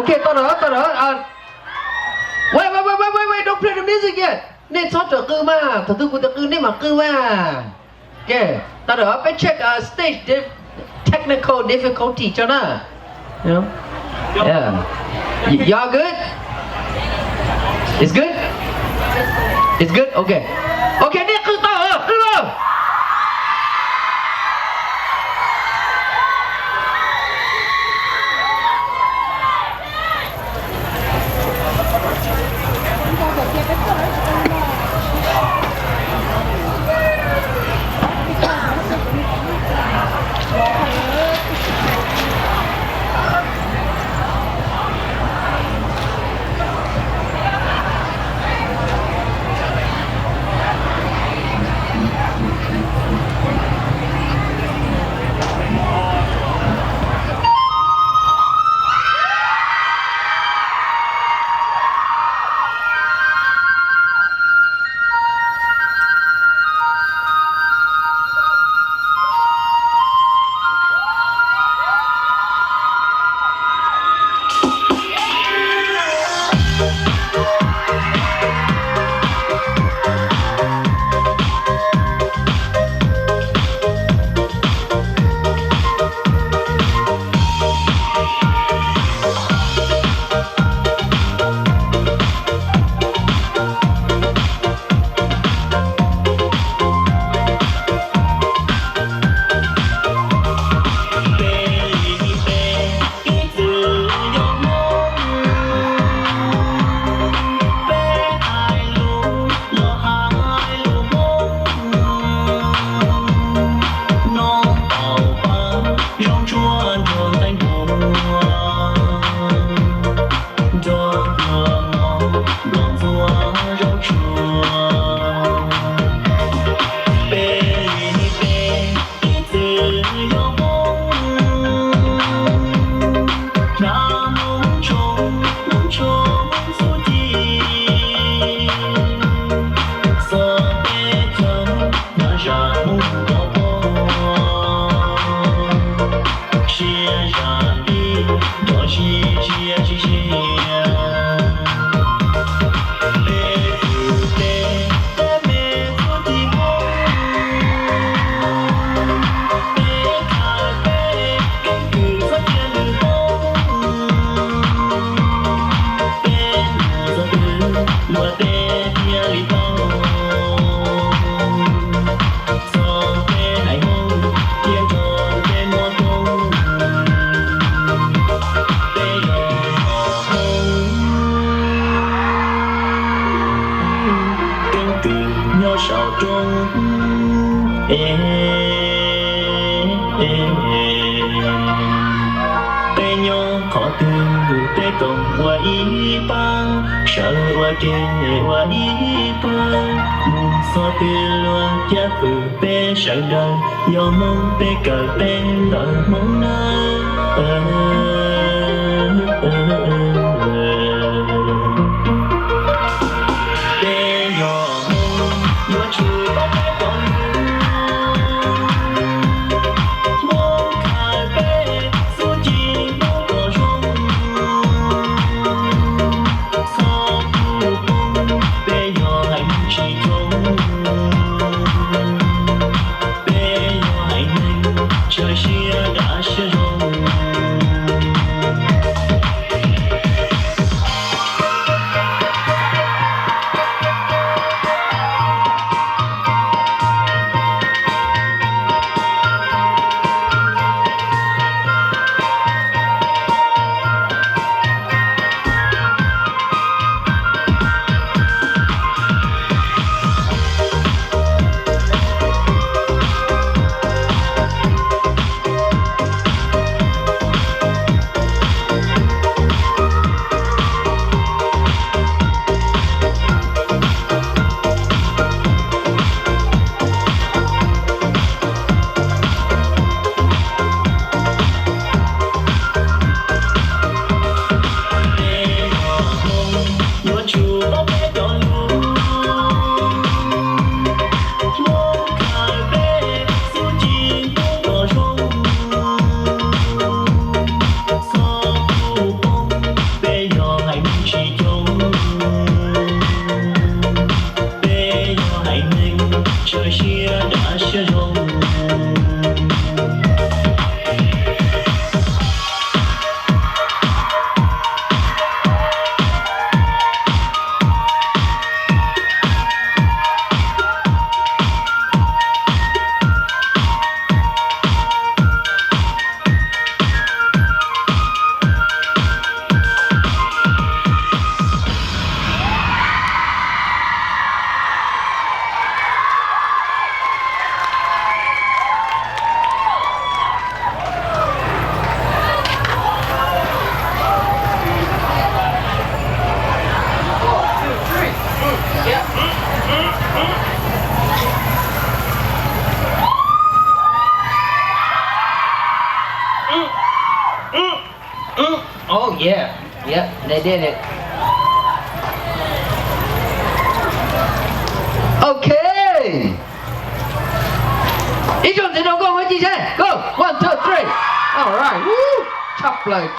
Ok, tau lawm, tau lawm. Wait, wait, wait, wait, wait, wait, don't play the music yet. Nej txhob rawm qw mas, thaum twg kuv tias qw nej mam qw mas. Ok, tau lawm, peb check, uh, stage dif-, technical difficulty tso na. You know? Yeah. Y-, y'all good? It's good? It's good? Ok. Ok, nej qw tau, qw los. Keeb kwm nyob saum roob es, peb nyob qhov twg peb koom ua ib pab, sawv ua ke ua ib pab, mus txog twg luag cab fwm peb sawv daws, yog Hmoob peb kawm peb ntawv Hmoob nawb. Peb yog Hmoob yuav tshwm pab peb pov lug, Hmoob khaws peb xub ci Hmoob kom zoo, txhob kuj poob, peb yog haiv neeg tsis txoos, peb yog haiv neeg tsawg siab dav siab zoo. Yeah. Oh yeah. Yeah, they did it. Ok. Ib zaug ntxiv rau nkauj Hmoob Ci saib. Go. One, two, three. All right. Woo. Tshaj plaws.